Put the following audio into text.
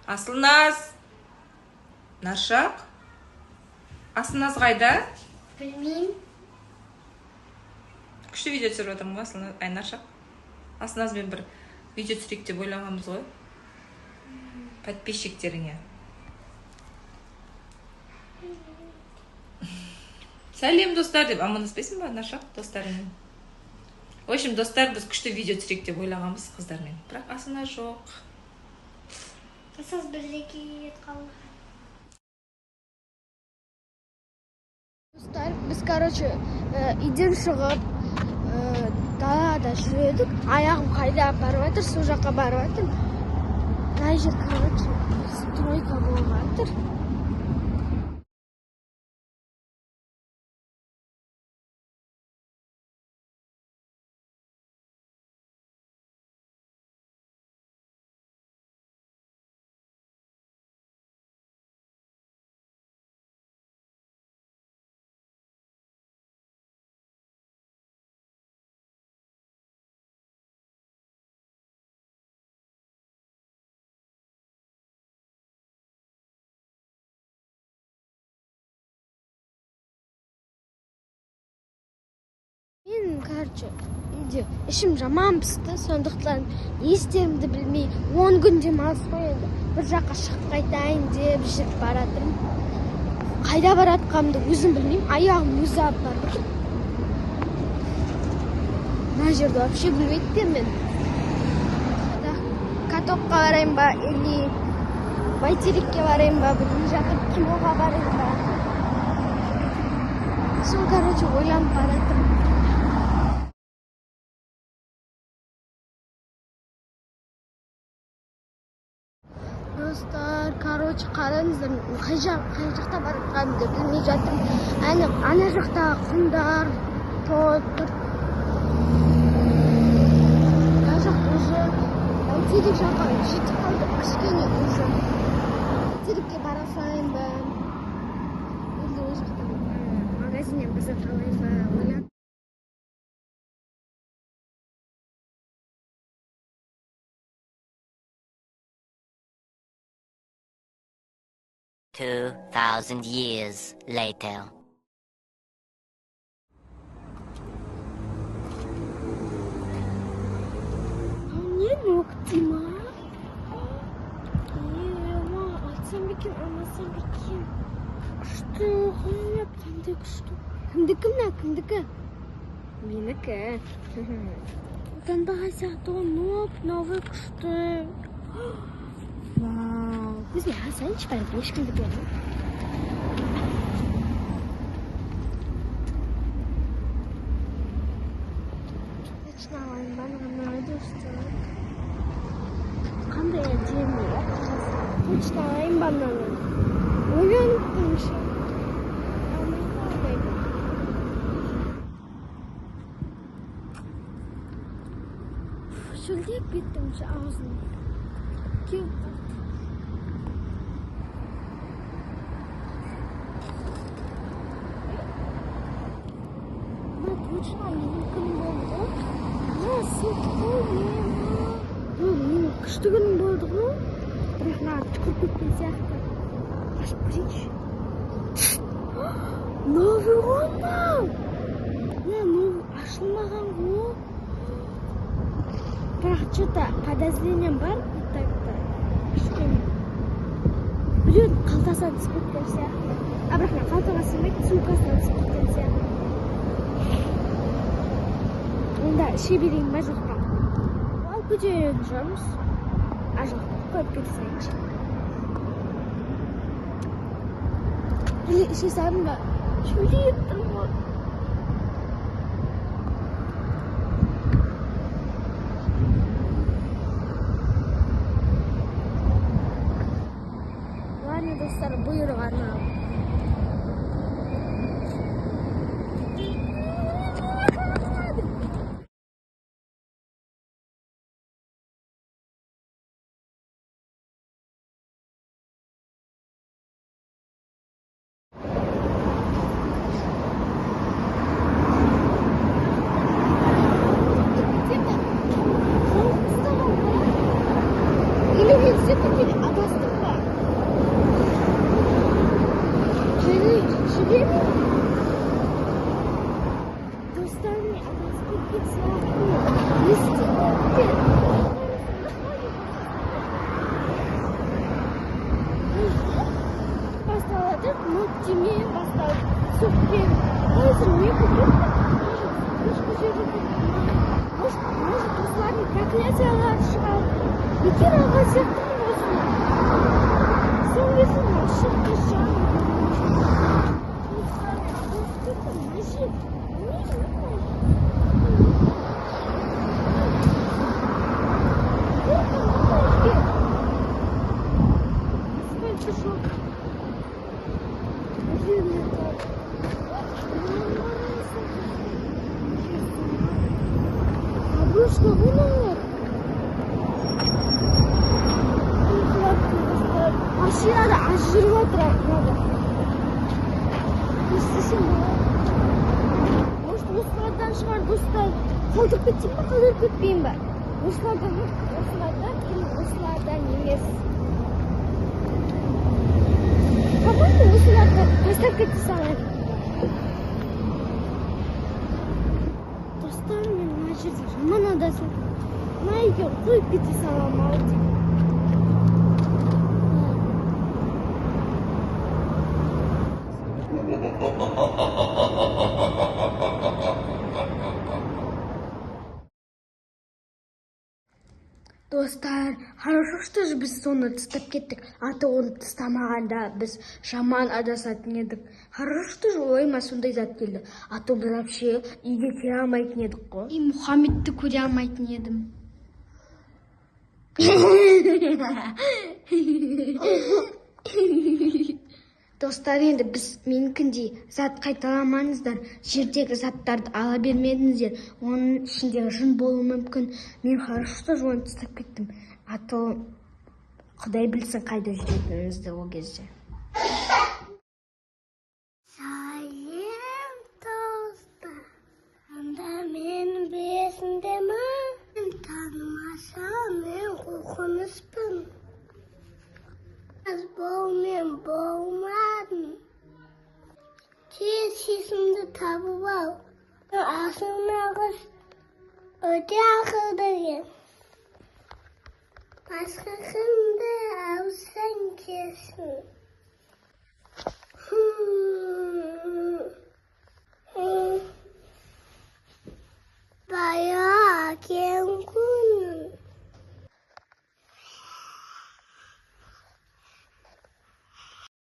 Асылназ, Наршақ, Асылназ қайда? Білмеймін. Күшті видео түсіріп жатырмын ғой, Асылназ, ай, Наршақ. Асылназбен бір видео түсірейік деп ойлағанбыз ғой. Подписчиктеріңе. Сәлем, достар деп амандаспайсың ба, Наршақ, достарыңмен? В общем, достар, біз күшті видео түсірейік деп ойлағанбыз қыздармен. Бірақ Асылназ жоқ. Асылназ бірдеңе кетіп қалды. Достар, біз, короче, үйден шығып, далада жүр едік. Аяғым қайда барып жатыр, сол жаққа барып жатырмын. Мына жер, короче, стройка болып жатыр. Мен, короче, үйде ішім жаман пісті, сондықтан не істерімді білмей, 10 күн демалыс қой енді. Бір жаққа шығып қайтайын деп жүріп баратырмын. Қайда баратқанымды өзім білмеймін, аяғым өзі алып барып отыр. Мына жерді вообще білмейді екенмін мен. Катокқа барайын ба, или Бәйтерекке барайын ба, білмей жатырмын, киноға барайын ба. Сол, короче, ойланып баратырмын. Достар, короче, қараңыздар, мен қай жақта бара жатқанымды білмей жатырмын. Әне, ана жақта құмдар толып тұр. Мына жақ уже Бәйтерек жаққа жетіп қалдық кішкене уже. Бәйтерекке бара салайын ба? Или ол жақта магазиннен бір зат алайын ба? Ойланып. 2,000 years later. Не ногти ма? Ема, алсам ба екен, алмасам ба екен? Күшті ғой, қандай күшті. Кімдікі мына, кімдікі? Менікі. Одан сияқты ғой, новый күшті. Вау. Өзіме алсайыншы, бәрі ешкімді көрмеймін. Точно алайын ба, маған ұнайды достар. Қандай әдемі, иә, Точно алайын ба мынаны? Ойланып тұрмын ше. Алмай ба, алмай ба? Шөлдеп кеттім ше аузым. Кеуіп қалды. Мына точно менің күнім болды ғой. Мына сылқ қой, мен. Менің күшті күнім болды ғой. Бірақ мына түкіріп кеткен сияқты. Ашып көрейінші. Новый ғой мынау. Мына новый ашылмаған ғой. Бірақ что-то подозрением бар, так-то. Кішкене. Біреудің қалтасына түсіп кеткен сияқты. А бірақ мына қалтаға сыймайды, сумкасына түсіп кеткен сияқты. Онда іше берейін ба, жоқ па? Алып кететін шығармыз. А жоқ, қойып кете салайыншы. Или іше салдым ба? Шөлдеп тұрмын ғой. Ладно, достар, бұйырғаны. Или Или адастым ба? Жүремін? Достар, мен адасып кеткен сияқтымын. Не істеймін? Басталады, нүктемен басталады. Соқпен. Қазір не көріп? Может, осылардың проклятиялары шығар. Бекер алған сияқтымын осыны. Соңғы кезде вообще қашан. Достар, адасып кеттім. Не жер? Асфальт жоқ. Бабушка, мыналар. Машинада аз жүріп жатыр мынада. Не істесем болады? Может, осылардан шығар, достар. Қалдырып кетсем бе, қалдырып кетпеймін ба? Осылардан, осылардан или осылардан емес. По-моему, осылардан тастап кете салайын. Достар, мен мына жерде жаман адасып, мына үйге қойып кете саламын ау деймін. Достар, хорошо, что же біз соны тастап кеттік. А то оны тастамағанда біз жаман адасатын едік. Хорошо, что же ойыма сондай зат келді. А то біз вообще үйге келе алмайтын едік қой. И Мұхаммедті көре алмайтын едім. Достар, енді біз менікіндей зат қайталамаңыздар. Жердегі заттарды ала бермедіңіздер. Оның ішінде жын болуы мүмкін. Мен хорошо, что же оны тастап кеттім. А то Құдай білсін қайда жүретінімізді ол кезде. Сәлем, достар. Анда мені білесіңдер ме? Танымаса, мен қорқыныспын. Аз болмен болмадым. Тез шешімді табып ал. Асыл нағыз өте ақылды екен. Басқа кімді